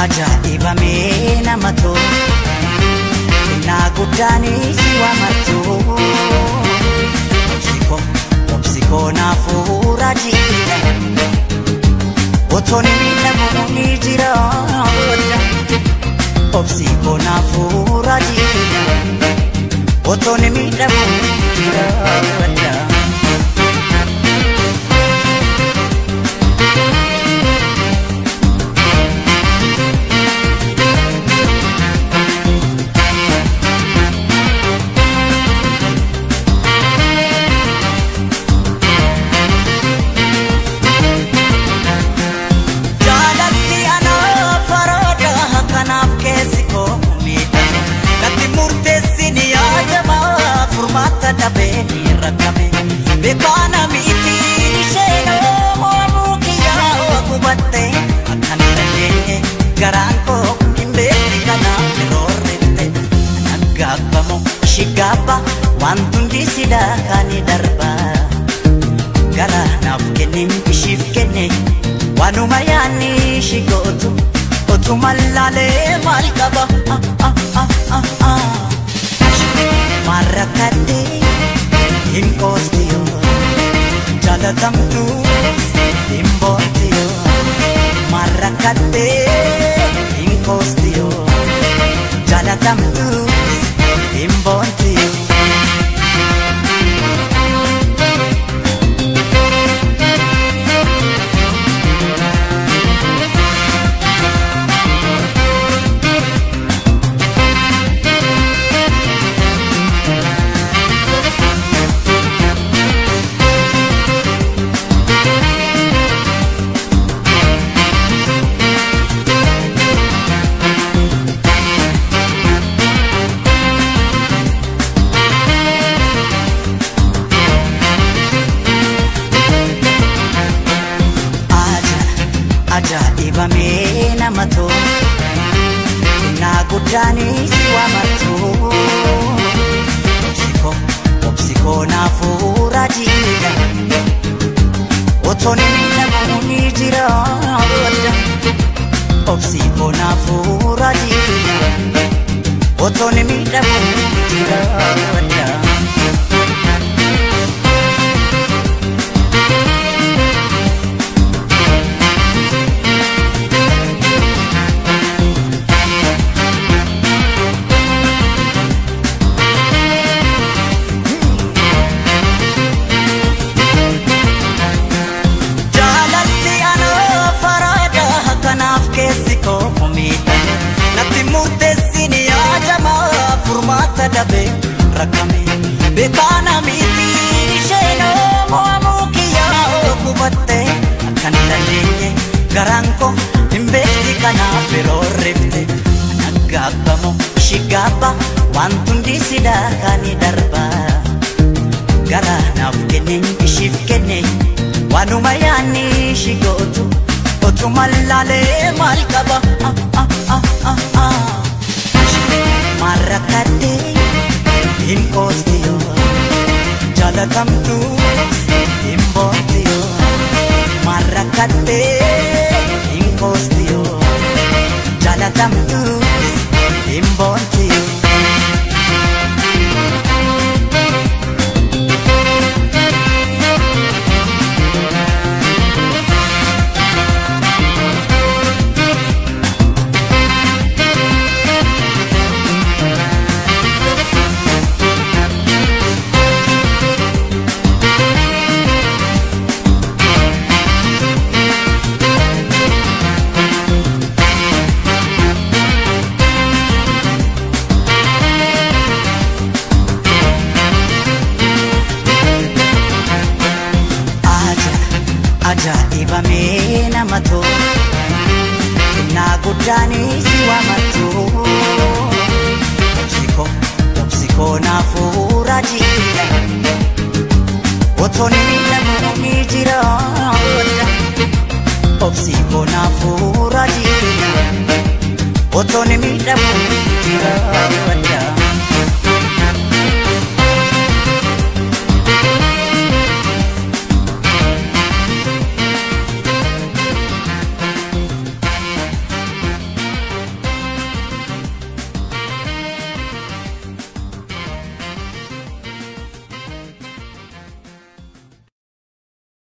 Ajaa'iba mee nama tolu, kennaa guddaanis si waamattu. Obsikoo obsikoo naafuu raajiidha, otoon miidhamu ni jira. Obsikoo naafuu raajiidha, otoon miidhamu ni jira. Beekana miti isheen mormuu kiyyaa gubatte akkan dandeenye garaan koo hin beekne kanaaf yeroo rifte. Naggaabbamu ishii gaabba wanti hundi silaa kan darba. Gara naaf kenne ishiif kenne waanuma yaadni ishii gootu otuma laalee maal qaba. Marrakkattee hin qoostiyo, jaalatamtuus hin boontiyo. Marrakkattee hin qoostiyo, jaalatamtuus hin boontiyo. Ajaa'iba mee nama tolu, kennaa guddaanis si waamattu. Obsikoo obsikoo naafuu raajiidha, otoon miidhamu ni jira. Obsikoo naafuu raajiidha, otoon miidhamu ni jira. Natti murteessini yaadama furmaata dhabee rakkame. Beekana miti isheen mormuu kiyyaa gubatte akkan dandeenye garaan koo hin beekti kanaaf yeroo rifte. Naggaabbamu ishii gaabba wanti hundi silaa kan darba. Gara naaf kenne ishiif kenne waanuma yaadni ishii gootu otuma laalee maal qaba. Marrakkattee hin qoostiyo, jaalatamtuus hin boontiyo. Marrakkattee hin qoostiyo, jaalatamtuus hin boontiyo. Ajaa'iba mee nama tolu, kennaa guddaanis si waamattu. Obsikoo obsikoo naafuu raajiidha, otoon miidhamu ni jira. Obsikoo naafuu raajiidha, otoon miidhamu ni jira.